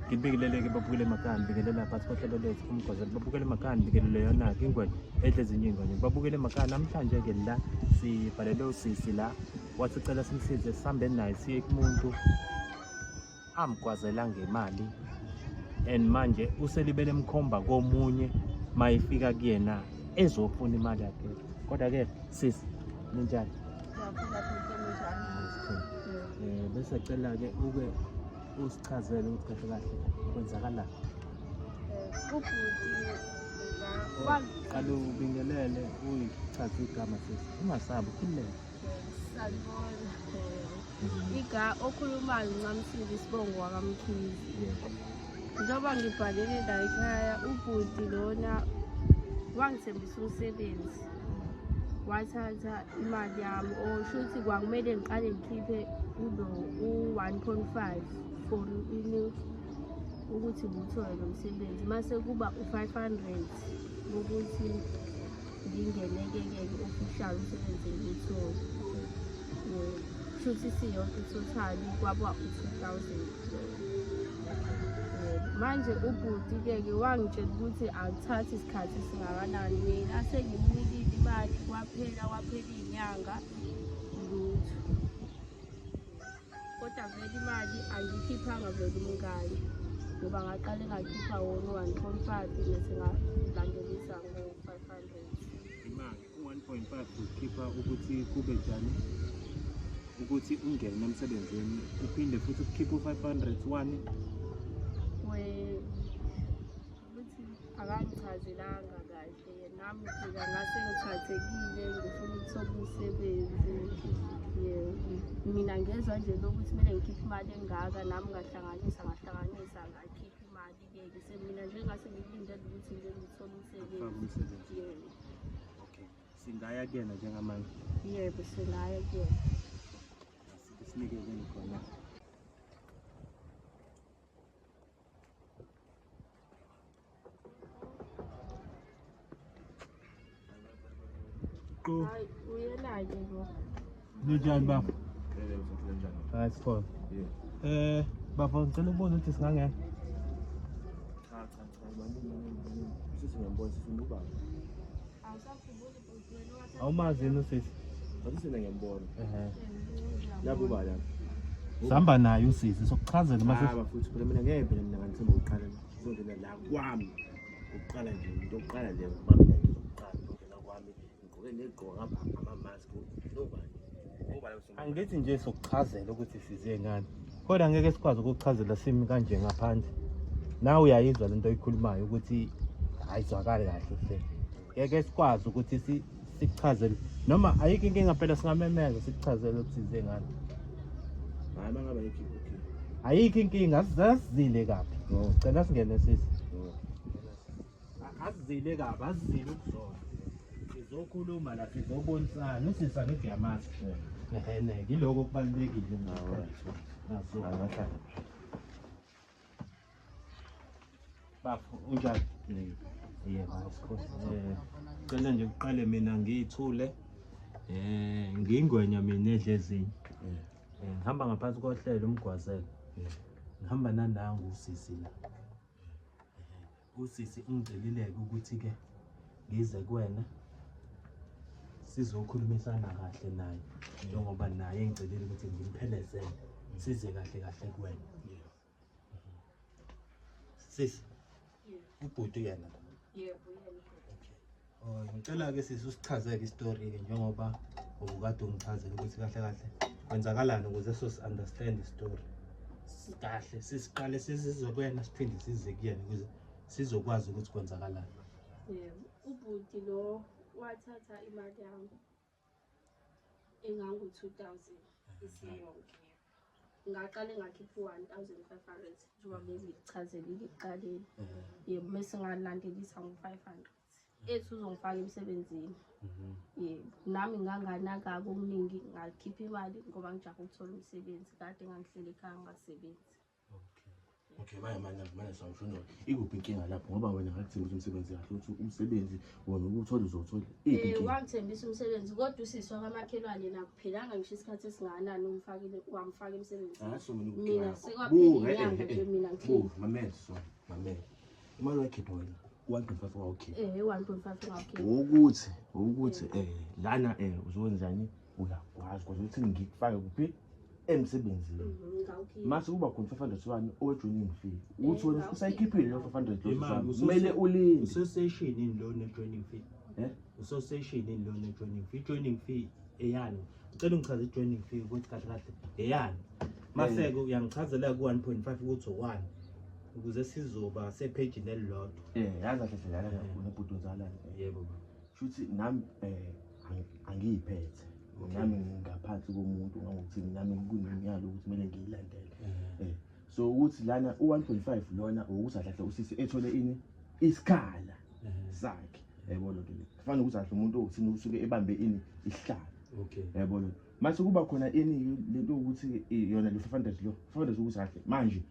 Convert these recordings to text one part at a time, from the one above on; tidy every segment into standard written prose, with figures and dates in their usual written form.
Ngibingelele-ke babukele emakhaya, ngibingelela phakathi kohlelo lethu umgwazelo. Babukele emakhaya, ngibingelele yona-ke ingwenya edla ezinye iy'ngwenya. Babukele emakhaya, namhlanje-ke la sibhalele usisi la wathi ucela simsize sihambe naye siye kumuntu amgwazela ngemali and manje uselibele emkhomba komunye mayefika kuyena ezofuna imali yakhe. Kodwa-ke sisi, ninjani? Bese cela-ke uke usichazele ukuthi kahle kahle kwenzakalani. Ubhuti Qala ubingelele uyichaze igama sisi, ungasabi, ukhululeke. Sanibona. Iga okhulumayo uNcamisile isibongo wakaMkhize. Njengoba ngibhalele la ekhaya ubhuti lona wangithembisa umsebenzi. Wathatha imali yami or shuthi kwakumele ngiqale ngikhiphe ulo u-1.5 for ini ukuthi ngiwuthole lo msebenzi mase kuba u-500 ukuthi ngingeneke-ke official umsebenzi ngiwuthole. Shuthi siyonke i-total kwaba u-2000. Manje ubhuti-ke ke wangitshela ukuthi akuthathi isikhathi esingakanani, mina sengimnikile imali kwaphela kwaphela iy'nyanga lutho. Kodwa vele imali angiyikhiphanga vele umkanye ngoba ngaqale ngakhipha wona u-1.5 bese ngalandelisa ngo-500. Imali u-1.5 ukhipha ukuthi kube njani ukuthi ungene emsebenzini uphinde futhi ukhiphe u-500 wani Ukuthi akangichazelanga kahle nami ngifika ngase ngithathekile ngifuna ukuthola umsebenzi. Yebo, mina ngezwa nje lokuthi kumele ngikhiphe imali engaka nami ngahlanganisa ngahlanganisa ngakhipha imali-ke ke semina nje ngase ngikulindele ukuthi nje ngithole umsebenzi. Yebo. Okay, singaya kuyena njengamanje? Yebo, singaya kuyena. Asike sinikezeni khona. Hayi, uyena-ke lo. Ninjani bafo? Hayi sikhona. Bafo ngicela ukubuza ukuthi singangena. Cha cha cha, baningi baningi baningi. Sisi ngiyambona sisi ubaba. Awusakhumbuli bhuti wena wathatha Awumazi yini usisi? Ngathi sina ngiyambona. Lapho uba la. Sihamba naye usisi sokuchazela mase Haba futhi phela mina ngeke phela mina ngithemba ukuqala ngizongena la kwami. Ukuqala nje into yokuqala le ngoba mina ngizokuqala ngizongena kwami ngigqoke negqoka ngapha ama-mask nobani. Ubani Angithi nje sokuchazela ukuthi size ngani. Kodwa ngeke sikwazi ukukuchazela simi kanje ngaphandle. Nawe uyayizwa lento oyikhulumayo ukuthi ayizwakali kahle hle. Ngeke sikwazi ukuthi sikuchazele noma ayikho inkinga phela singamemeza sikuchazele ukuthi size ngani. Hayi mangabe ayikho okay. Ayikho inkinga asizile kabi. Cela singene sisi. Asizile kabi, asizile ukuzona. Sizokhuluma la sizobonisana usisi angithi uyamazi. Ehene, yiloko okubalulekile naso. Angahlala. Bafo, unjani? Yebo, sikhosi. Cela nje uqale mina ngiyithule. Ngingwenya mina edla ezinye. Ngihamba ngaphansi kohlelo umgwazelo. Ngihamba nanangu usisi la. Usisi ungicelile-ke ukuthi-ke ngize kuwena sizokhulumisana kahle naye njengoba naye engicelile ukuthi ngimphelezele size kahle kahle kuwena. Sisi, ubhuti yena lo. Yebo, yena. Okay. Oh, ngicela-ke sisi usichazeke isitori-ke njengoba ubukade ungichazela ukuthi kahle kahle kwenzakalani ukuze sosi-understand isitori kahle, sisiqale sizizwe kuyena siphinde size kuyena ukuze sizokwazi ukuthi kwenzakalani. Yebo, ubhuti lo wathatha imali yami engangu-2000 isiyonke. Ngaqale ngakhipha u-1500 njengoba bengikuchazelile ekuqaleni. Yebo, mese ngalandelisa ngo-500. Ethi uzongifaka emsebenzini. Yebo, nami nganganakako okuningi ngakhipha imali ngoba ngijahe ukuthola umsebenzi. Kade ngangihleli ekhaya ngingasebenzi. Okay. Okay, manje manje manje sawushona ikuphi inkinga lapho ngoba wena ngakuthemba ukuthi umsebenzi kahle uthi umsebenzi wona ukuwuthola uzowuthola iphi inkinga? Wangithembisa umsebenzi kodwa usisi wakamakhelwane nakuphelanga ngisho isikhathi esingakanani umfakile wamfaka emsebenzini. Hayi so mina Mina ukugcina. sekwaphela Buka, inyanga nje mina ngihleli. Buka, mamela so, mamela. Imali wayikhipha wena 1.5 wawukhipha. 1.5 ngawukhipha. Ukuthi lana uzokwenzani uyakwazi kodwa ukuthi ngikufake kuphi emsebenzini. Ngawukhipha. Mase kuba khona 500 wani owe-joining fee. Uthi wena Ngawukhipha. usayikhiphile leyo 500 lo Imali, siswami. Kumele ulinde. Usoseshini yini lo ne-joining fee? Eh? Usoseshini yini lo ne-joining fee? I-joining fee eyani? Ngicela ungichaze i-joining fee ukuthi kahle kahle eyani. Mase-ke uyangichazela ku-1.5 ukuthi owani ukuze sizoba sephejini elilodwa. Yazi kahle hle lana unebhuti wenzalana. Yebo. Shuthi nami angiyiphethe. Nami ngingaphansi komuntu ngangokuthi nami kunemiyalo ukuthi kumele ngiyilandele. So ukuthi lana u-1.5 lona ukuthi kahle hle usisi ethole ini isikhala sakhe. Yebo lo nto le. Kufana nokuthi kahle umuntu othini usuke ebambe ini isihlalo. Okay. Yebo lo. Mase kuba khona ini lento ukuthi yona lo 500 lo 500 ukuthi kahle manje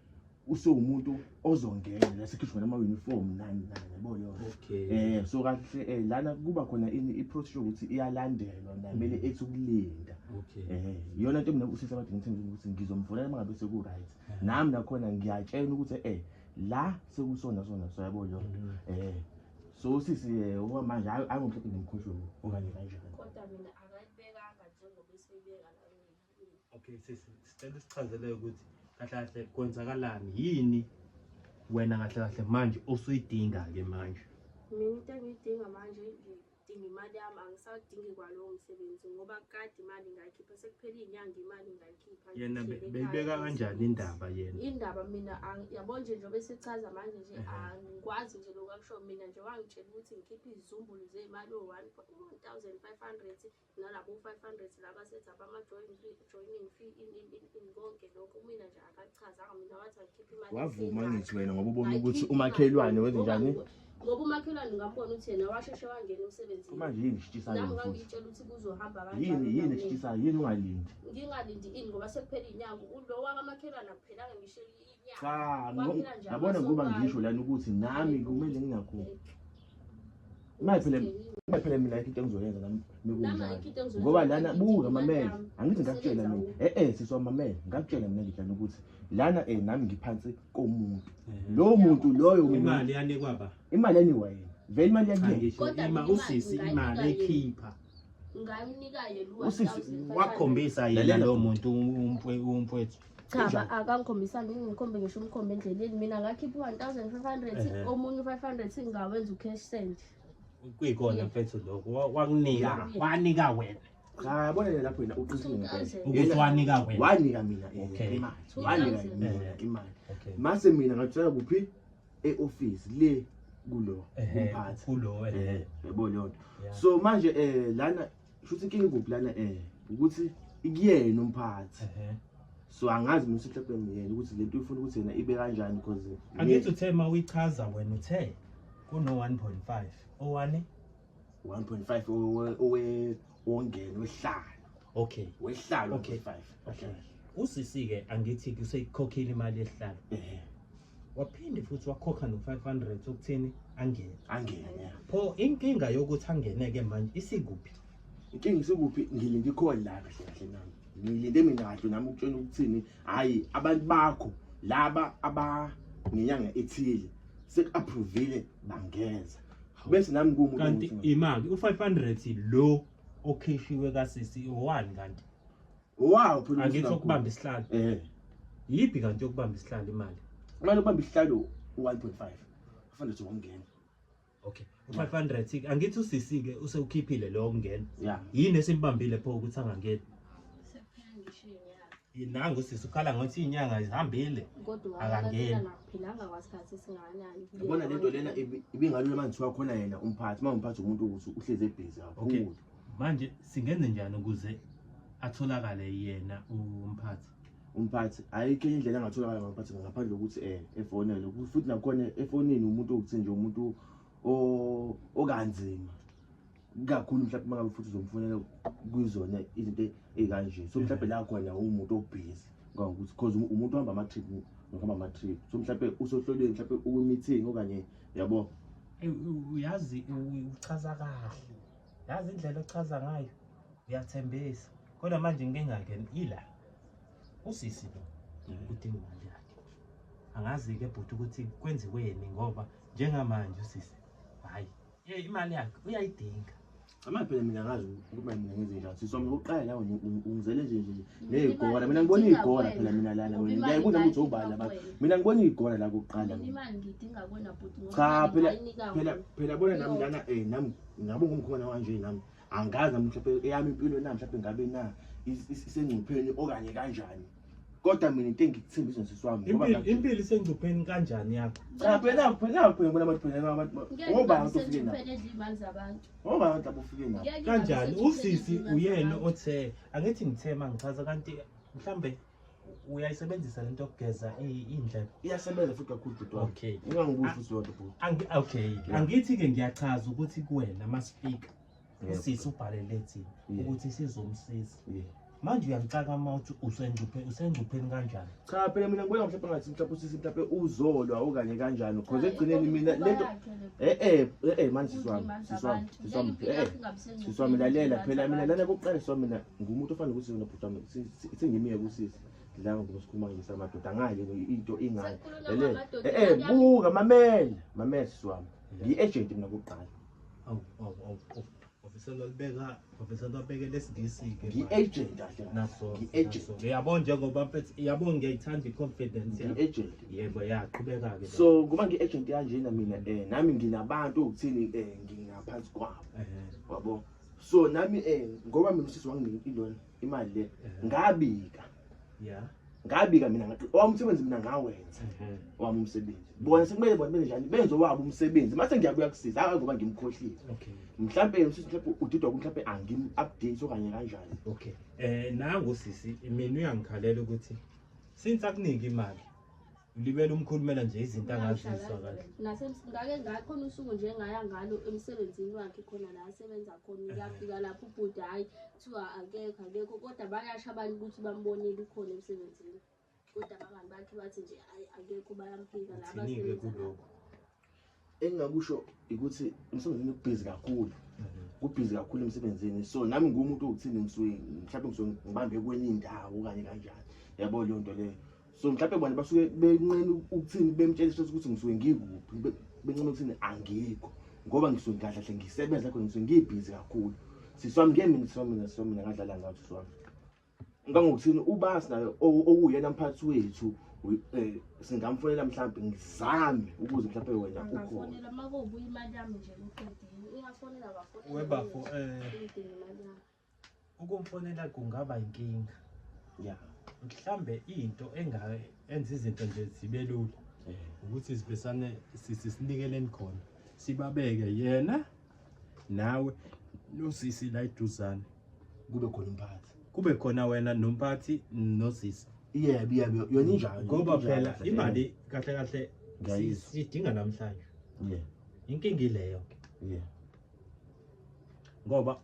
usewumuntu ozongena la sekhishwa nama uniform nani nani yabo yona. Okay. So kahle lana kuba khona ini i-procedure ukuthi iyalandelwa namele ethi ukulinda. Okay. Iyona into mina usisi abade ngithemba ukuthi ngizomfonela uma ngabe seku right. Nami nakhona ngiyatshela ukuthi la sekusona sona so yabo yona. So usisi okwamanje ayingomhlophe ngimkhohlwe okanye kanjani. Kodwa mina akayibekanga njengoba eseyibeka la mina. Okay, sisi sicela usichazele ukuthi kahle kahle kwenzakalani yini wena kahle kahle manje osuyidinga ke manje. Mina into engiyidinga manje ngidinga imali yami, angisadingi kwalowo msebenzi ngoba kade imali ngayikhipha sekuphela inyanga imali ngayikhipha. Yena Ngihleli ekhaya beyibeka kanjani indaba yena? Indaba mina yabo nje njengoba esichaza manje nje angikwazi nje lokhu akusho mina nje wangitshela ukuthi ngikhiphe izizumbulu zemali o-1,500 nalabo 500 laba sethi abama-joining fee, joining fee, in konke lokho mina nje akachazanga mina wathi angikhiphe imali Wavuma esengaka. ngithi wena ngoba ubona ukuthi Ngayikhipha umakhelwane imali, wenze njani? Ngoba umakhelwane ngambona ukuthi yena washeshe wangena emsebenzini. Manje yini esitshisayo Nami futhi? ngangitshela ukuthi kuzohamba kanjani. Yini nami. esitshisayo? Yini ungalindi? Ngingalindi ini ngoba sekuphela inyanga. Ulo wakamakhelwane akuphelanga ngisho inyanga. Cha, Kwaphela nje yabona ngoba amasonto ngisho lana ukuthi nami kumele ngingakho. Manje phela mina ayikho into engizoyenza nami Nami mekunjalo. ayikho into engizoyenza, Ngoba lana ngidinga buka imali mamela, yami. angithi ngakutshela mina. Umsebenzi Sisi wamamela, ngakutshela mina ngithi lana ukuthi lana nami ngiphansi komuntu. Lowo muntu loyo mina Imali yanikwa ba? Imali yanikwa yena. Vele imali yakuyena. Angisho Kodwa ima mina usisi imali imali ngayinika ekhipha. Ngamnika yena Usisi u-1,500. Wakhombisa yena Lalela lo futhi. muntu umfowethu. Cha ba Kunjani? akangikhombisanga ngikhombe ngisho umkhombe endleleni mina ngakhipha u-1,500 omunye u-500 ngawenza u-cash send. Kuyikona mfethu lokho wakunika, wanika wena. Cha, yabona yena lapho yena uqinisile ngempela. Ukuthi Yena wanika wena. Wanika mina Okay. imali. Wanika 2,000. mina imali. Okay. Mase mina ngatshela kuphi? E-office le kulo umphathi. Kulo Yabo leyo nto. Yeah. So manje lana shuthi inkinga ikuphi lana ukuthi ikuyena umphathi. So angazi mina ukuthi mhlawumbe yena ukuthi lento uyifuna ukuthi yena ibe kanjani because Angithi uthe uma uyichaza wena uthe kuno 1.5. Owani? 1.5 owe ongena wehlalo. Okay. Wehlalo Okay. 1.5. Okay. Usisi ke angithi useyikhokhile imali yesihlalo. Waphinde futhi wakhokha no 500 ukuthini angene. Angene. Yeah. Pho inkinga yokuthi angene ke manje isikuphi? Inkinga isikuphi? Ngilinde ikhona la kahle kahle nami. Ngilinde mina kahle nami ukutshela ukuthini hayi abantu bakho laba aba ngenyanga ethile sek-approvile bangeza. Bese nami kuwumuntu Kanti ongukuthi imali u500 lo okhishiwe kasisi owani kanti? Wow, phela Angithi ukuthi ukubamba isihlalo. Yiphi kanti yokubamba isihlalo imali? Imali yokubamba isihlalo u1.5. Kufanele ukuthi wongena. Okay. U500 angithi usisi ke usewukhiphile lo okungena. Yeah. Yini esimbambile pho ukuthi angangeni? Sekuphela ngisho inyanga. Nangu usisi ukhala ngokuthi inyanga izihambile. Kodwa Akangeni. wakakela nakuphilanga kwasikhathi esingakanani. Yabona lento lena ibingalula manje kuthiwa khona yena umphathi, uma umphathi umuntu ukuthi uhlezi ebhizi Okay. kakhulu. Manje singenze njani ukuze atholakale yena umphathi? Umphathi ayikho enye indlela angatholakala ngomphathi ngaphandle kokuthi efonele. Futhi nakhona efonini umuntu okuthi nje umuntu okanzima kakhulu mhlawumbe mangabe futhi uzomfonela kuyizona izinto ezikanje. So mhlawumbe la khona umuntu obhizi ngokuthi because umuntu uhamba ama trip Ngokuhamba ama-trip. So mhlawumbe usohlolweni, mhlawumbe ukwi-meeting okanye yabo. Uyazi uchaza kahle, yazi indlela ochaza ngayo uyathembisa, kodwa manje inkinga-ke ila usisi lo udinga imali yakhe. Angazi-ke bhuti ukuthi kwenziweni, ngoba njengamanje usisi hhayi imali yakhe uyayidinga. Manje phela mina ngazi ukuthi mina ngenze njani. Sisi wami okokuqala la ungizele nje nje ney'gora. Mina ngibona iy'gora phela mina lana wena. Ngiyayibuza ukuthi obani labantu. Mina ngibona iy'gora la kokuqala mina. Imali ngiyidinga kuwena bhuti ngoba Cha phela phela phela bona nami lana nami ngabe ngumkhona kanje nami. Angazi nami mhlawumbe eyami impilo na mhlawumbe ngabe na isengcupheni okanye kanjani. Kodwa mina into engikuthembisa sisi wami ngoba impilo isengcupheni kanjani yakho? Cha phela phela phela ngibona abantu phela abantu obani abantu ofike nabo. Obani abantu abofike nabo. Kanjani usisi uyena othe angithi ngithema ngichaza kanti mhlambe uyayisebenzisa lento yokugeza indlebe. Iyasebenza futhi kakhulu bhuti wami. Okay. Ungangibuzi futhi loo nto bhuti. Okay. Angithi ke ngiyachaza ukuthi kuwena masifika usisi ubhalele thina ukuthi sizomsiza. Manje uyangixaka uma uthi usengcupheni kanjani? Cha phela mina ngibona mhlawumbe ngathi mhlawumbe usisi mhlawumbe uzolwa okanye kanjani because ekugcineni mina lento manje sisi wami sisi wami sisi wami sisi wami lalela phela mina lana kokuqala sisi wami mina ngumuntu ofana nokuthi wena bhuti wami sengimiye kusisi la ngoba sikhuluma nje samadoda ngale into ingane lalela buka mamela mamela sisi wami ngi-agent mina kokuqala. Awu awu awu Ofisela libeka lesingisi-ke ngi-agent kahle naso ngi-agent uyabo njengoba mfethu yabo ngiyayithanda i-confidence yakho. Ngi-agent. Yebo yaqhubeka-ke. So ngoba ngi-agent kanjena mina nami nginabantu okuthini ngingaphansi kwabo. Wabo. So nami ngoba mina usisi wanginika ilona imali le ngabika. Yeah. Ngabika mina ngathi owami umsebenzi mina ngawenza. Owami umsebenzi. Bona sekumele bona benze njani? Benze owabo umsebenzi. Mase ngiyabuya kusiza hayi ngoba ngimkhohlile. Okay. Mhlambe usisi mhlambe udidwa mhlambe angim update okanye kanjani. Okay. Nangu sisi mina uyangikhalela ukuthi since akunika imali ulibele umkhulumela nje izinto angazizwa kahle. Ngake ngakhona usuku nje ngaya ngalo emsebenzini wakhe khona la asebenza khona ngiyafika lapho ubhuti hayi kuthiwa akekho akekho kodwa bayasho abantu ukuthi bambonile ukhona emsebenzini. Kodwa abangani bakhe bathi nje hayi akekho bayamphika la abasebenza. Kulokho engingakusho ukuthi emsebenzini kubhizi kakhulu. Kubhizi kakhulu emsebenzini. So nami ngumuntu okuthini ngisuke mhlawumbe ngisuke ngibambe kwenye indawo okanye kanjani. Yabo leyo nto leyo. So mhlawumbe bona basuke benqena ukuthini bemtshela ukuthi ngisuke ngikuphi benqena ukuthini angikho ngoba ngisuke kahle kahle ngisebenza khona ngisuke ngibhizi kakhulu. Sisi wami ngeke mina sisi wami mina sisi wami mina ngadlala ngathi sisi wami. Ngangokuthini ubasi naye okuyena mphathi wethu singamfonela mhlawumbe ngizame ukuze mhlawumbe wena ukhona. Angafonela makubuya imali yami nje uqedile. Uyafonela wafonela. Webafo ukumfonela kungaba inkinga. Yeah. Mhlambe into engayenza izinto nje zibe lula ukuthi sibesane sisinikeleni khona sibabeke yena nawe nosisi la eduzane kube khona umphathi kube khona wena nomphathi nosisi. Yebo yebo yona injalo ngoba phela imali kahle kahle sidinga namhlanje. Yeah. Inkinga ileyo ke. Yeah. Ngoba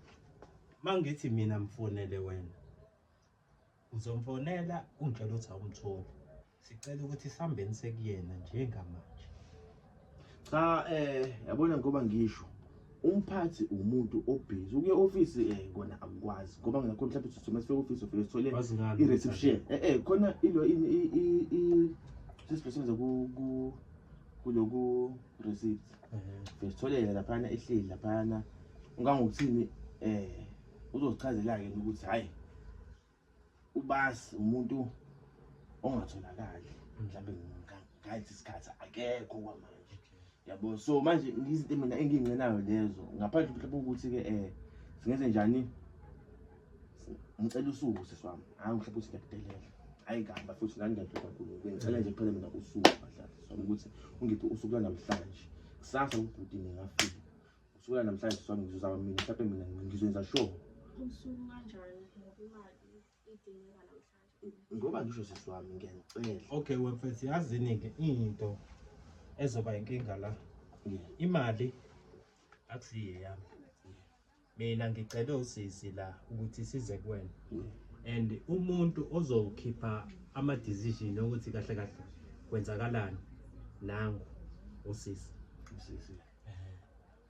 mangithi mina mfonele wena uzomfonela ungitshela ukuthi awumtholi. Sicela ukuthi sihambeni sekuyena njengamanje. Cha yabona ngoba ngisho umphathi umuntu obhizi ukuye office kona akukwazi ngoba ngakho mhlawumbe uthi uma office ufike sithole i-reception khona ilo i sisisebenza ku kuloku receipt sitholele laphana ehleli laphana ungangokuthini uzozichazela ke ukuthi hayi ubasi umuntu ongatholakali mhlawumbe ngathi isikhathi akekho kwamanje yabo. So manje izinto mina engiyincenayo lezo ngaphandle mhlawumbe ukuthi ke singenze njani ngicela usuku sisi wami hayi mhlawumbe ukuthi ngiyakudelela hayi kabi futhi nani ngiyadla kakhulu ngicela nje kuphela mina usuku kahle sisi wami ukuthi ungiphe usuku lwanamhlanje kusasa ubhuti ngingafika usuku lwanamhlanje sisi wami ngizozama mina mhlawumbe mina ngizoyenza sure usuku kanjani ngoba imali idingeka namhlanje ngoba ngisho sisi wami ngiyanicela. Okay wemfethu yazini ke into ezoba inkinga la. Imali akusiye yami. Mina ngicela usisi la ukuthi size kuwena. And umuntu ozokhipha ama decision ukuthi kahle kahle kwenzakalani. Nangu usisi. Usisi.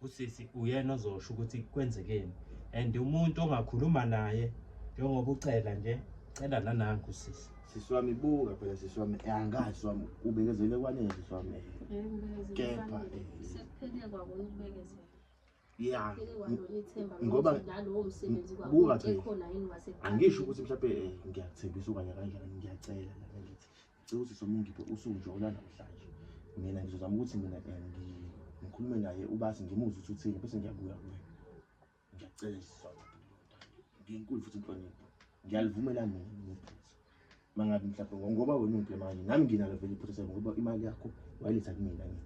Usisi uyena ozosho ukuthi kwenzekeni, and umuntu ongakhuluma naye njengoba ucela nje, cela nanangu usisi. Sisi wami, buka phela sisi wami, angazi wami ubekezele kwanele sisi wami. Kepha, Sekuphele kwakona ukubekezela. Ya, Kuphele kwalona ithemba Ngoba- lokuthi nalowo msebenzi buka kwakuthi phela. ekhona yini wasekuqaleni. Angisho ukuthi mhlawumbe ngiyakuthembisa okanye kanjani, ngiyacela lana ngithi ngicela ukuthi soma ungiphe usuku nje olwanamhlanje. Mina ngizozama ukuthi mina ngikhulume naye ubasi, ngimuzwe ukuthi uthini, bese ngiyabuya kuwe. Ngiyacela sisi wami, nginkulu futhi inhlonipho. Ngiyalivumela mina iphutha. Mangabe mhlawumbe ngoba wena ungiphe manje, nami nginalo vele iphutha sami, ngoba imali yakho wayiletha kumina mina.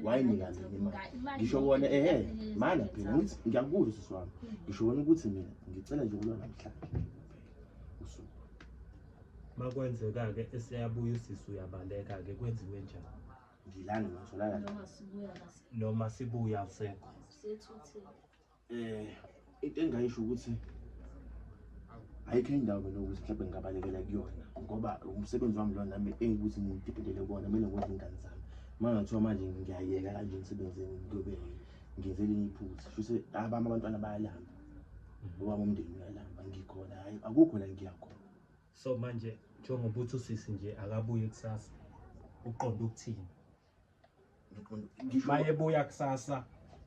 Wayinika mina imali. Ngisho kona ehe, mana phela ngithi ngiyakuzwa sisi wami. Ngisho kona ukuthi mina ngicela nje ukulwa namhlanje usuku. Makwenzeka-ke eseyabuya usisi uyabaleka-ke, kwenziwe njani? Ngilana ngizolala. Noma sibuya kase Noma sibuya awusekho. sethuthile. Into engayisho ukuthi ayikho indawo mina ukuthi mhlawumbe ngingabalekela kuyona, ngoba umsebenzi wami lona nami engikuthi ngidependele kuwona, kumele ngondle iy'ngane zami. Uma ngathiwa manje ngiyayeka kanje emsebenzini, ngiyobe ngenze elinye iphutha, shuthi abami abantwana bayalamba, owami umndeni uyalamba, ngikhona, hhayi akukho la ngiya khona. So manje njengoba uthi usisi nje akabuye kusasa, uqonde ukuthini? Ngisho Mayebuya kusasa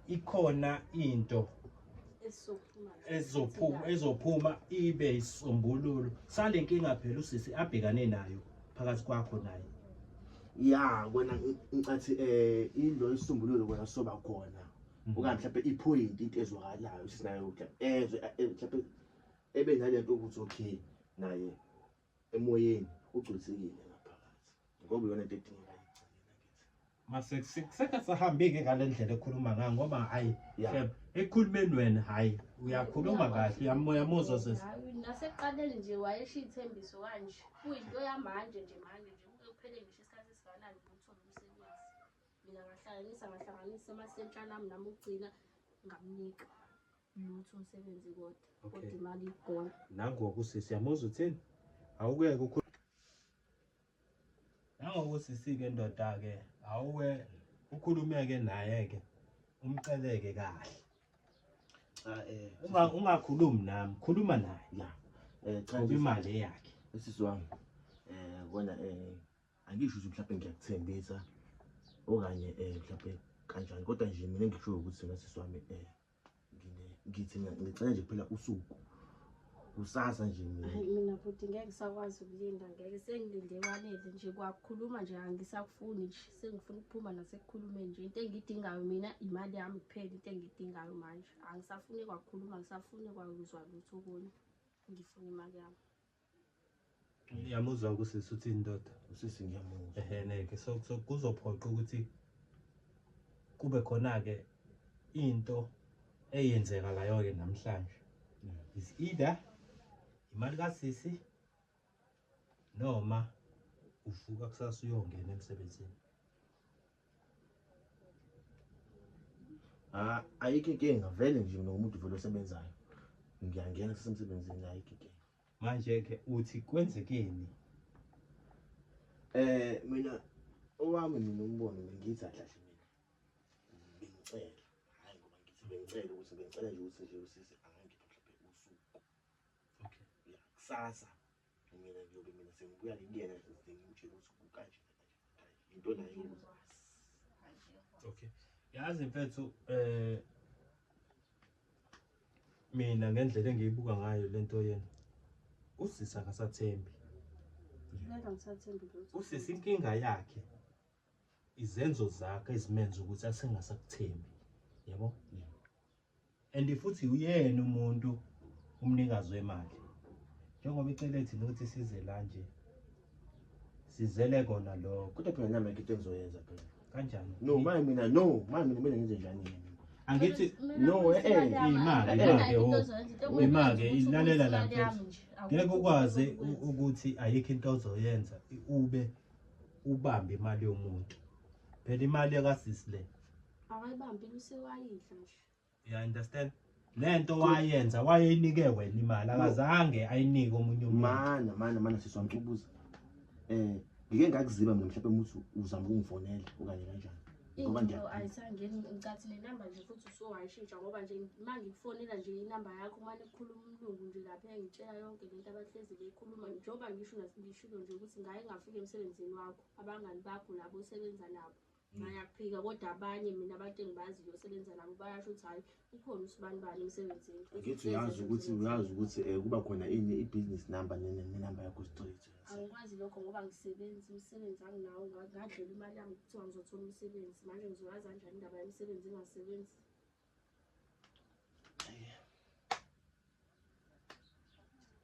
ikhona into Esizophuma. ezophuma ibe isisombululo sale nkinga phela usisi abhekane nayo phakathi kwakho naye. Ya, kona ngicathi ilo isisombululo kona soba khona. Okanye mhlawumbe ipoint into ezwakalayo usisi naye mhlawumbe ezwe mhlawumbe ebe nalento ukuthi okay naye emoyeni ugculisekile ngaphakathi, ngoba iyona into edingekayo ekugcineni angithi. Mase sekasahambi-ke ngale ndlela ekhuluma ngayo, ngoba hhayi Ya. Shebe, ekukhulumeni wena hhayi uyakhuluma kahle, uyamuzwa sisi. Hayi, nasekuqaleni nje wayesho iy'thembiso kanje, kuyinto yamanje nje manje nje kuke kuphele ngisho isikhathi esingakanani ukuthole umsebenzi. Mina ngahlanganisa amasentshana ami nami ukugcina ngamnika lutho umsebenzi kodwa. Okay. Kodwa imali igona. Nangoku sisi uyamuzwa uthini? Awukeke Nangoku sisi-ke ndoda-ke, awuke ukhulume-ke naye-ke, umceleke kahle. Cha, Ungakhulumi nami, khuluma naye. Ya. Cha, Ngoba imali eyakhe. Sisi wami, kona angisho ukuthi mhlawumbe ngiyakuthembisa okanye mhlawumbe kanjani, kodwa nje mina engishoyo ukuthi mina sisi wami ngithi ngicela nje kuphela usuku kusasa nje mina. Hayi, mina futhi ngeke ngisakwazi ukulinda, ngeke sengilinde kwanele nje, kwakukhuluma nje angisakufuni nje, sengifuna ukuphuma nasekukhulumeni nje. Into engiyidingayo mina imali yami kuphela, into engiyidingayo manje. Angisafuni kwakukhuluma, angisafuni kwakuzwa lutho okunye, ngifuna imali yami. Ngiyamuzwa usisi uthini ndoda? Usisi ngiyamuzwa. Ehhe-ke, so kuzophoqa ukuthi kube khona-ke into eyenzekalayo-ke namhlanje. Is either imali kasisi noma uvuka kusasa uyongena emsebenzini. Ayikho inkinga vele nje mina umuntu vele osebenzayo. Ngiyangena kusemsebenzini, ayikho inkinga. Manje-ke uthi kwenzekeni? Mina owami mina umbono bengithi kahle kahle mina bengicela, hhayi ngoba ngithi bengicela ukuthi bengicela nje ukuthi nje usisi angangipha mhlawumbe usuku. Okay. Ya, kusasa mina ngiyobe mina sengibuya ngikuyena sengimtshela ukuthi kukanje kanje kanje. Into nayo ukuthi Okay. Yazi mfethu, mina ngendlela engiyibuka ngayo lento yena, usisi akasathembi. Vele angisathembi lutho. Usisi inkinga yakhe izenzo zakhe ezimenza ukuthi asengasakuthembi, yabo? And futhi uyena umuntu umnikazi wemali. Njengoba icele thina ukuthi size la nje, sizele kona lokho. Kodwa phela nami ayikho into engizoyenza phela. Kanjani? No, manje mina no, manje mina kumele ngenze njani mina? Angithi No, imali, imali, oh. Imali, ilalela la mfethu. Ngeke ukwazi ukuthi ayikho into ozoyenza ube ubambe imali yomuntu. Phela imali yakasisi le. Akayibambi usewayidla nje. You understand? Lento wayenza wayeyinike wena imali, akazange ayinike omunye umuntu. Mana, mana, mana sisi wami ubuza. Ngike ngakuziba mina mhlawumbe ukuthi uzama ukungifonela okanye kanjani. Ngoba Into ngiya ayisangeni ngicathi le namba nje futhi usowayishintsha ngoba nje uma ngikufonela nje inamba yakho umane kukhuluma umlungu nje lapha engitshela yonke lento abahlezi beyikhuluma njengoba ngisho ngishilo nje ukuthi ngaye ngafika emsebenzini wakho abangani bakho labo osebenza nabo bayakuphika kodwa abanye mina abantu engibaziyo osebenza nabo bayasho ukuthi hhayi ukhona usibanibani emsebenzini. Ngithi uyazi ukuthi kuba khona ini i-business number nenamba yakho straight. Angikwazi lokho ngoba ngisebenzi umsebenzi anginawo ngadlela imali yami kuthiwa ngizothola umsebenzi manje ngizoyazi kanjani indaba yemisebenzi ingasebenzi.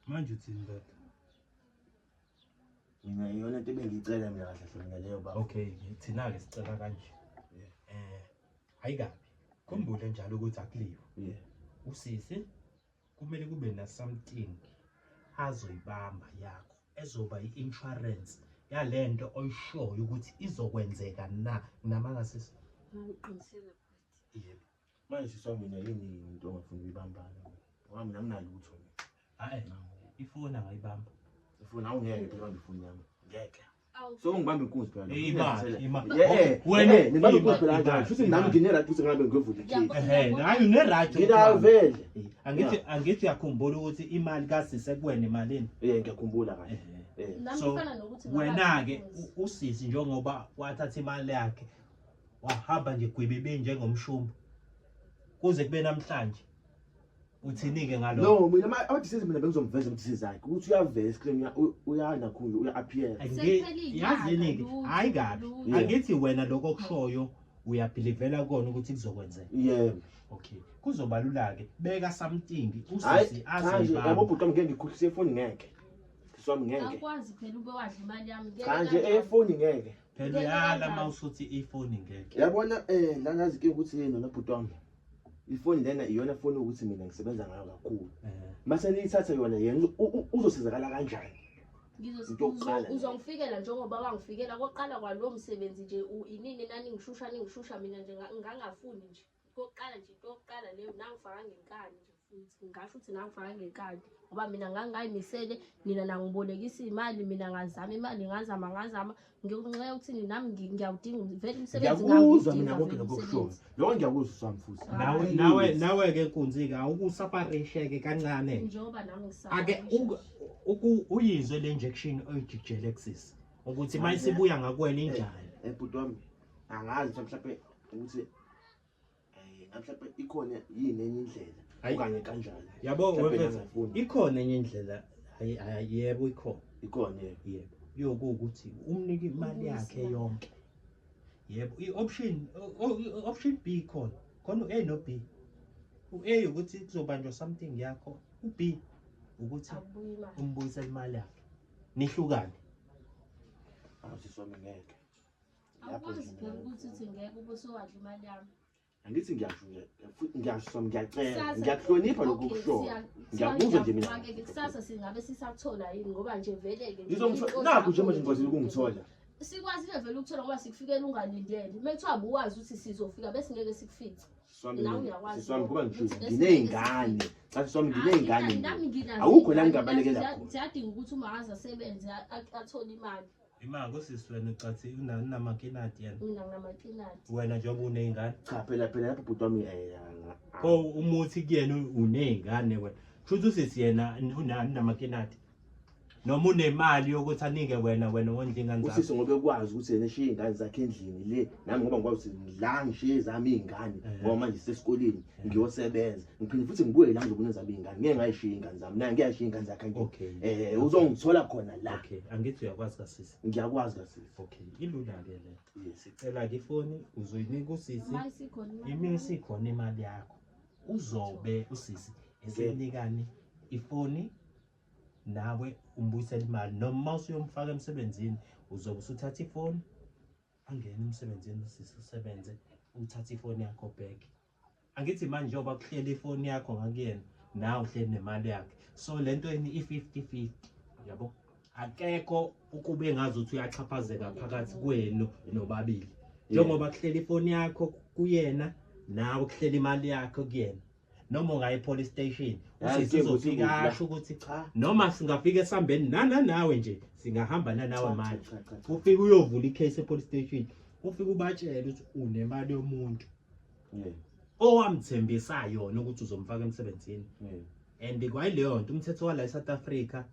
Manje uthini ndoda? Mina iyona into ebengiyicela mina kahle hle mina leyo baba. Okay, thina-ke sicela kanje. Hayi kabi. Khumbule njalo ukuthi akuliwe. Usisi kumele kube na something azoyibamba yakho ezoba i-insurance yalento oyishoyo ukuthi izokwenzeka na. Nginamanga sisi? Ngiqinisile bhuti. Yebo. Manje sisi wami mina yini into ongafuni ukuyibamba? Ngoba mina nginalutho mina. Hayi, ifoni angayibamba. Ifoni awungeke phela ubambe ifoni yami. Ngeke. Awu. So ngibamba inkunzi phela. Eh, imali, imali. Yeah, Wena, wena ngibamba inkunzi phela imali, kanjani? Futhi nami imali. ngine right ukuthi ngabe ngiyovula ikey. Ehhe, hayi une-right. Nginayo vele. Angithi uyakhumbula ukuthi imali kasisi ekuwena imalini? Eh, ngiyakhumbula kahle. Ehhe. Eh. Nami So, kufana nokuthi ngaba wena-ke inkunzi. usisi njengoba wathatha imali yakhe wahamba nje gwibibi njengomshumbu kuze kube namhlanje uthini-ke ngalokho? No, mina ama-details mina bengizomveza ama-details akhe ukuthi uyavela escreen uyanakhulu uya-appear. Sekuphele iy'nyanga, Yazini-ke, lutho, hhayi kabi. lutho. Angithi wena lokho okushoyo uyabhilivela kona ukuthi kuzokwenzeka. Yebo. Okay, kuzoba lula-ke beka something Hayi, usisi cha nje yabo azoyibamba. bhuti wami ngeke ngikhohlise ifoni ngeke. Sisi wami ngeke. Awukwazi phela ube wadla imali yami. Ngeke Cha nje kanjani. efoni ngeke. Phela uyala uma usuthi ifoni ngeke. Yabona la ngazi ke ukuthi yini nona bhuti wami. Ifoni lena iyona foni ukuthi mina ngisebenza ngayo kakhulu. Mase niyithatha yona yena uzosizakala kanjani? Into yokuqala leyo. Uzongifikela njengoba wangifikela koqala kwalowo msebenzi nje inini naningishusha ningishusha mina nje ngangafuni nje. Kokuqala nje into yokuqala leyo nangifaka ngenkani nje futhi ngingasho ukuthi nangifaka ngenkani ngoba mina ngangingayimisele nina nangibolekisa imali mina ngazama imali ngazama ngiyokunxeka ukuthi nami ngiyawudinga vele umsebenzi Ngiyakuzwa mina ngawudinga konke vele lokho okushoyo. umsebenzi. Lokho ngiyakuzwa sami futhi. Nawe nawe nawe ke nkunzi-ke awukusaparishe-ke kancane. Njengoba nami Ake ngisaparisha. uyizwe le injection oyijikijele kusisi ukuthi uma isibuya ngakuwena injani. Bhuti wami angazi mhlawumbe ukuthi mhlawumbe ikhona yini enye indlela Hayi. okanye kanjani. Yabo Mhlawumbe wemfethu nangifuni. ikhona enye indlela hayi hayi, yebo ikhona. Ikhona yebo. Yebo. Yokuwukuthi umnike imali yakhe yonke. Yebo, i-option option B ikhona. Khona u-A no-B. U-A ukuthi kuzobanjwa something yakho, u-B ukuthi Akubuye imali. umbuyisele imali yakhe. Nihlukane. Awu sisi wami ngeke. Lapho Awukwazi nje phela mina ukuthi uthi ngeke ube usuwadla imali yami. Angithi ngiyasho nje, futhi ngiyasho sami ngiyacela, Kusasa- ngiyakuhlonipha lokho Okay, okushoyo. Ngiyakuzwa nje mina. ngiyavuma-ke, kusasa singabe sisakuthola yini ngoba nje vele-ke nje Ngizongithola into nakhu nje zakho manje ngikwazile nje- ukungithola. Sikwazile vele ukuthola ngoba sikufikela ungalindele. Uma kuthiwa buwazi ukuthi sizofika bese ngeke sikufice. Sisi wami Nawe mina, uyakwazi sisi wami kuba ngisho ukuthi bese nginey'ngane. Cha sisi wami nginey'ngane Hayi, mina. nami nginazo Akukho la iy'ngane, ngingabalekela nazo khona. ziyadinga ukuthi uma aze asebenze athole imali. Imali usisi wena ucathi unamakinati yena. Mina nginamakinati. Wena njengoba uney'ngane. Cha phela phela lapho bhuti wami Pho umuthi kuyena uney'ngane wena. Kusho ukuthi usisi yena unamakinati. Noma unemali yokuthi anike wena wena wondla ingane zakho. Usisi ngoba ekwazi ukuthi yena eshiye iy'ngane zakhe endlini le nami ngoba ngikwazi ukuthi la ngishiye ezami iy'ngane ngoba manje sisesikoleni ngiyosebenza ngiphinde futhi ngibuye la ngizobona ezami iy'ngane ngeke ngayishiya iy'ngane zami naye ngeke ayishiye iy'ngane zakhe endlini. Uzongithola khona la. Okay, angithi uyakwazi kasisi. Ngiyakwazi kasisi. Okay, ilula-ke le. Yes. Sicela-ke ifoni uzoyinika usisi. Uma isikhona imali. Imi isikhona imali yakho. Uzobe usisi esenikani ifoni nawe umbuyisela imali noma usuyomfaka emsebenzini uzobe usuthatha ifoni angene emsebenzini usisi usebenze uthathe ifoni yakho back. Angithi manje njengoba kuhleli ifoni yakho ngakuyena nawe uhleli nemali yakhe so lento yini i-50-50 yabo akekho ukube ngazuthi uyaxhaphazeka phakathi kwenu nobabili njengoba kuhleli ifoni yakho kuyena nawe kuhleli imali yakho kuyena. Noma ungaya e-police station, Hayi, usisi inkinga uzofika ukuthi kuphi la? asho ukuthi Cha. noma singafika esambeni nana nawe nje, singahamba nanawe Cha, manje. cha, cha, cha. Ufike uyovula i-case e-police station, ufike ubatshele ukuthi unemali yomuntu owamthembisa yona ukuthi uzomfaka emsebenzini. And kwayileyo nto umthetho wala e-South Africa,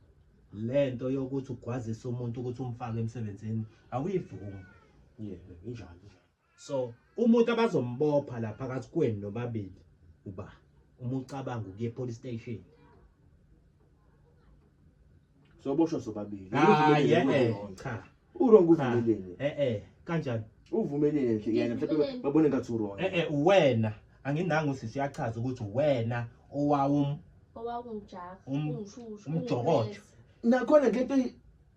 lento yokuthi ugwazise umuntu ukuthi umfake emsebenzini awuyivumi. Yeah, injalo. So umuntu abazombopha la phakathi kwenu nobabili uba uma ucabanga ukuya e-police station. Soboshwa sobabili. Hayi, Uvumelene eh, cha. U-wrong Cha. uvumelene. Kanjani? Uvumelene nje yena mhlawumbe babone ngathi u-wrong. Wena anginanga usisi uyachaza ukuthi wena owawum Owakungijaha, ungishushu, umjokojo. ungipressa. Nakhona ngento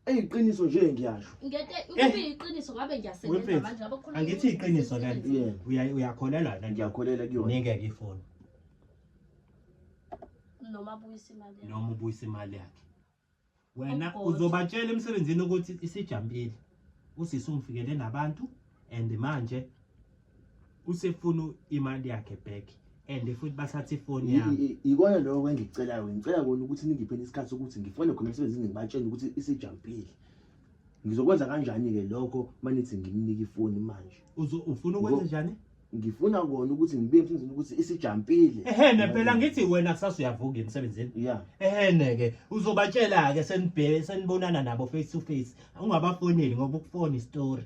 eyiqiniso nje ngiyasho. Ngento ukuba iqiniso ngabe ngiyasebenza Wemfethu, manje ngabe khona angithi iqiniso lelo. Yeah. Uyakholelwa na? Ngiyakholelwa kuyona. Nike-ke ifoni. Noma abuyise imali yakhe. Noma ubuyise imali yakhe. Wena Of course. uzobatshela emsebenzini ukuthi isijampile. Usisi ungifikele nabantu and manje usefuna imali yakhe back and futhi bathatha ifoni yami. Ikona lokho engikucelayo, ngicela kona ukuthi ningipheni isikhathi sokuthi ngifone khona emsebenzini ngibatshele ukuthi isijampile. Ngizokwenza kanjani-ke lokho uma nithi ngimnike ifoni manje? Ufuna ukwenza njani? Ngifuna kona ukuthi ngibe emsebenzini ukuthi isijampile. Ehene phela ngithi wena kusasa uyavuka emsebenzini. Yeah. Ehene-ke uzobatshela-ke senibonana nabo face to face. Ungabafoneli ngoba ukufona istory.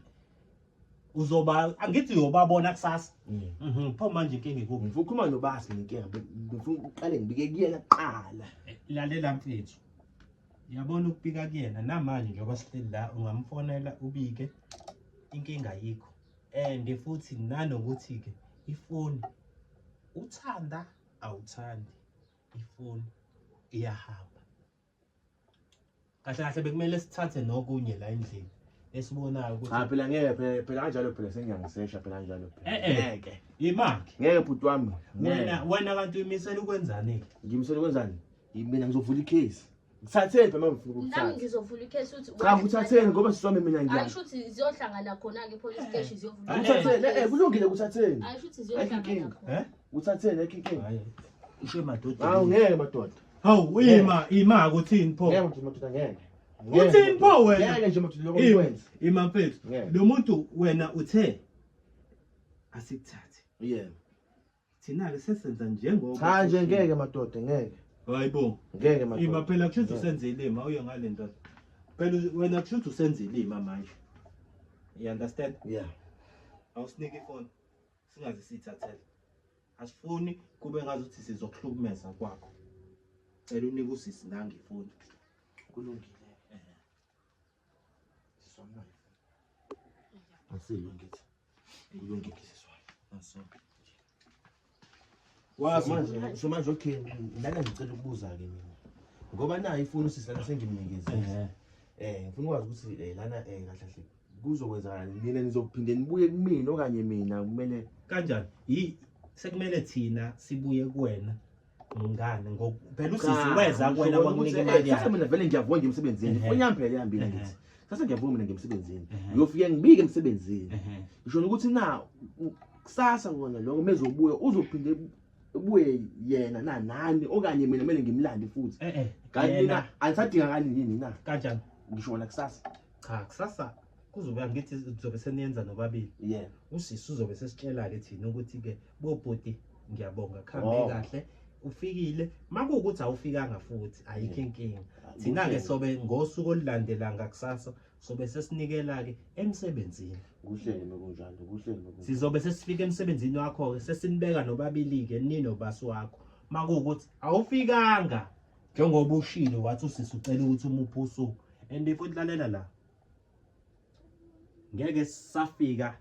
Uzoba angithi uyobabona kusasa. Pho manje inkinga ikuphi? Ngifuna ukukhuluma nobasi nenkinga, ngifuna ukuqale ngibike kuyena kuqala. Lalela mfethu. Uyabona ukubika kuyena namanje njengoba sihleli la ungamfonela ubike, inkinga ayikho. And futhi nanokuthi-ke ifoni uthanda awuthandi, ifoni iyahamba. Kahle kahle bekumele sithathe nokunye la endlini esibonayo ukuthi Cha phela ngeke phela, phela kanjalo phela sengiyangisesha phela kanjalo phela. Ngeke. Imaki. Ngeke bhuti wami. Ngeke. Wena kanti uyimisela ukwenzani-ke? Ngiyimisela ukwenzani? Mina ngizovula i-case. Ngithatheni phela mama ngifuna Nami ukuthatha. ngizovula i-case uthi Cha ngithatheni ngoba sisi wami mina ngiya. Ayisho ukuthi ziyohlangana khona-ke e-police station ziyovula. Ngithatheni, kulungile kuthatheni. Ayisho ukuthi ziyohlangana Ayikho inkinga. khona. Eh? Kuthatheni ayikho inkinga. Hayi. Usho emadodeni. Hawu ngeke madoda. Hawu ima ukuthini pho? Ngeke madoda ngeke. Uthini pho wena? Ngeke nje madoda lokho Ima, kwenza. ima mfethu. Ngeke. Lo muntu wena uthe asikuthathe. Yebo. Thina-ke sesenza njengoba Cha nje ngeke madoda ngeke. Hayibo. Ngeke madoda. Ima phela kushuthi usenza ilima uye ngale ndoda. Phela wena kushuthi usenza ilima manje. You understand? Yeah. Awusinike ifoni. Singaze siyithathele. Asifuni kube ngazuthi sizokuhlukumeza kwakho. Cela unike usisi nange ifoni. Kulungile. Sisi wami nayo ifoni. Asiyo ngithi. Kulungile sisi wami. Aso. Wazi manje, so manje okay, lana ngicela ukubuza ke mina. Ngoba nayo ifoni usisi lana sengimnikezile. Ngifuna ukwazi ukuthi lana kahle kahle kuzokwenzakalani, nina nizophinde nibuye kumina okanye mina kumele kanjani? Sekumele thina sibuye kuwena ngani phela usisi Cha, weza ngisho kuwena wena wakunika ukuthi, imali sasa yakhe. mina vele ngiyavuka nje emsebenzini. Ifoni yami phela ihambile ngithi. Sasa ngiyavuka mina ngemsebenzini. Ngiyofika ngibike emsebenzini. Ngisho ukuthi na kusasa kona lokho mezobuya uzophinde ubuye yena na nani okanye mina kumele ngimlande futhi. Kanti Yena mina anisadingakali yini na? Kanjani? Ngisho wona kusasa. Cha, kusasa kuzobe ngithi uzobe seniyenza nobabili. Yeah. Usisi uzobe sesitshela-ke thina ukuthi-ke bobhuti ngiyabonga kuhambe kahle. Ufikile, makuwukuthi awufikanga futhi ayikho inkinga. Thina-ke sobe ngosuku olulandela ngakusasa sobe sesinikela-ke emsebenzini. Kuhlele mekunjalo, kuhlele mekunjalo. Sizobe sesifika emsebenzini wakho-ke sesinibeka nobabili-ke ninobasi wakho. Makuwukuthi awufikanga njengoba ushilo wathi usisi ucela ukuthi umuphe usuku. And futhi lalela la. Ngeke sisafika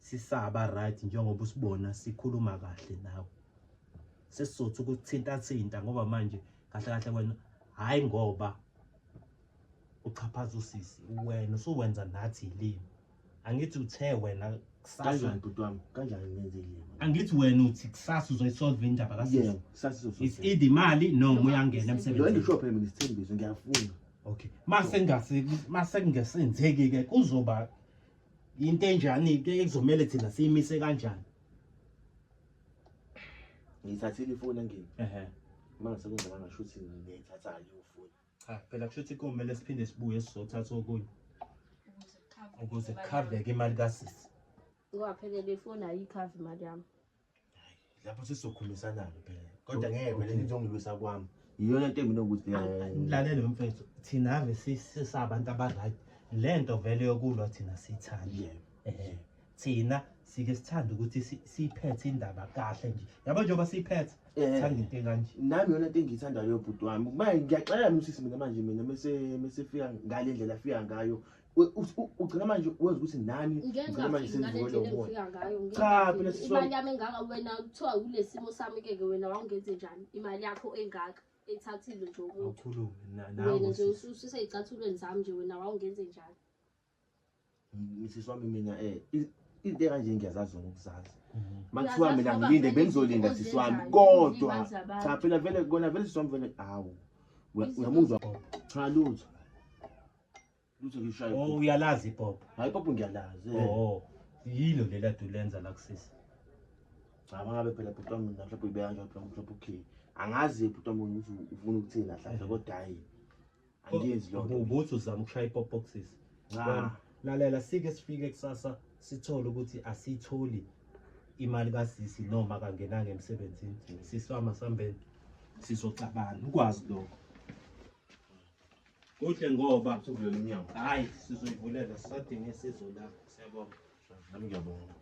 sisaba right njengoba usibona sikhuluma kahle nawe. Sesizothi ukuthinta thinta ngoba manje kahle kahle wena hayi ngoba uchaphaza usisi wena usuwenza nathi ilimi. Angithi uthe wena kusasa. Kanjani bhuti wami? Kanjani nenze ilimi? Angithi wena uthi kusasa uzoyisolve indaba kasisi. Yeah, kusasa izosolve. It's either imali noma uyangena Lo emsebenzini. ngisho phela mina isithembiso ngiyafunga. Okay. Mase kungasenzeki ke kuzoba into enjani ke ekuzomele thina siyimise kanjani? Ngiyithathile ifoni angini. Ehhe. Uma ngasekwenzakanga shuthi ngiyayithatha leyo foni. Cha phela kusho ukuthi komele siphinde sibuye sizothatha okunye ukuze kukhaveke imali kasisi. Ngoba phela le foni ayikhava imali yami. Lapho sizokhulumisana-ke phela. Kodwa ngeke phela nizongilwisa kwami. Iyona nto mina ukuthi Lalela mfethu, thina ave sisabantu aba-right. Le nto vele yokulwa thina siyithandi. Yebo. Ehhe. Thina sike sithande ukuthi siyiphethe indaba kahle nje. Yabo njengoba siyiphethe, sithanda into ekanje. Nami yona into engiyithandayo bhuti wami. Manje ngiyaxela mina usisi mina manje mina mese fika ngale ndlela afika ngayo. Ugcina manje wenza ukuthi nani Ngeke ugcina manje ngafiki ngale senivukele ndlela umoya. engifika ngayo. Ngeke Cha, ngafiki. phela sisi wami- Imali yami engaka wena kuthiwa kule simo sami ke wena wawungenze njani? Imali yakho engaka ethathile nje umuntu. Awukhulume Wena nawe nje sisi. ususeyicathulweni zami nje wena wawungenze njani? Sisi wami mina into ekanje ngiyazazi zona ukuzazi. Makuthiwa Uyazazi mina ngoba ngilinde vele bengizolinda izinto sisi wami ozenzayo, kodwa uzilimaza abantu. cha phela vele kona vele sisi wami vele hawu. Izinto Uyamuzwa? Cha lutho. Lutho ngishaya. Oh uyalazi ipopo. Hayi popo ngiyalazi. eh. Oh. Yilo lela dulenza la kusisi. Cha mangabe phela bhuti wami mina mhlawumbe uyibeka kanjalo bhuti wami mhlawumbe okay. Angazi bhuti wami ukuthi ufuna ukuthini kahle kahle kodwa hayi. Angiyenzi loo nto. Ubuthi uzama ukushaya ipopo kusisi. Cha. Wena, Lalela sike sifike kusasa sithole ukuthi asiyitholi imali kasisi noma kangenanga emsebenzini. Sisi wami asambeni sizoxabana ukwazi lokho. Kuhle ngoba Usuvulela umnyango. hayi sizoyivulela sisadinga isizo la. Siyabonga. Nami ngiyabonga.